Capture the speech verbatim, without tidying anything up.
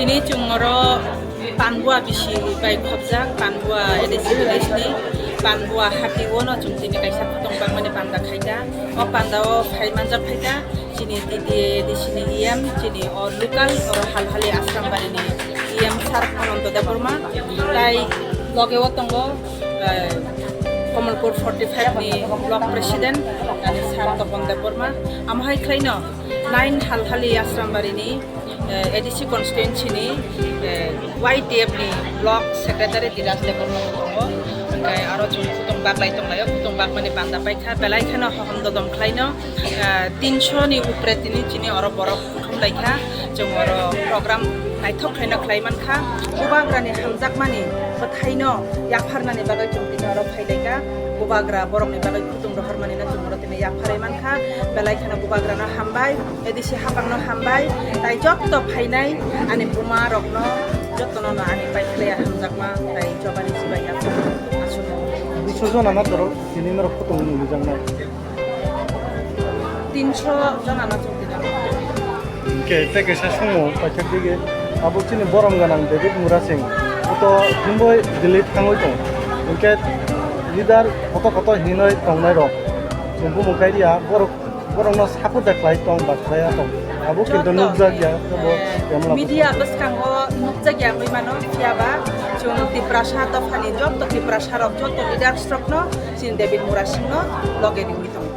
Ni chwng oro Panbua bisi bai khopjak, Panbua A D C village ni Panbua hati o no chwng tini kaisa khotong bakmani panda khaikha. O panda o phai manjak khaikha chini T T A D C ni E M, chini o local oro Halhali Asrambari ni E M sir Ananto Debbarma. Tai loge o tongo, eh, Kamalpur forty five ni block president, ani sir Topon Debbarma. Amo hai khlaino nine Halhali Asrambari ni eh, A D C constituency ni, eh, Y T F ni block secretary Diraj Debbarma tongo. Hingke aro chwng khotong baklai tonglaio, khotong bakmani panda paikha, belai kheno hohom dodom khlaino, eh, tinso ni upre tini chini oro borok kuthum laikha, chwng oro program naithok khlaino khlai mankha. Bubagrani hamjakmani bwthaino yapharnani bagwi chwng tini oro phailaikha. Bubagra borokni bagwi khotong rohormani no chwng oro tini yapharwi mankha, belai kheno bubagrano hambai. A D C hapangno hambai, tai jotto phainai ani buma rokno jottono no ani paikhlaya hamjakma tai jobani chibai ya aswk. Duiso jona na toro tini norok khotong nungjaknai. Tinso jona no chwng tini. Hingke tei kaisa songmo paithak dige abo chini borom ganang David Murasing, oto himbai Delhi thangwi tong. Hingke leader koto koto hinoi tongnai rok chwng bumung kairia borok Borokno support da khlai tong ba khlaiya tong. Abo kintu nukjak ya, abo media bwskango nukjak ya wngwi mano, phiya ba chwng Tiprasa dophani jotto Tiprasa rok, jotto leaders rokno chini David Murasingno loge riwi tongo.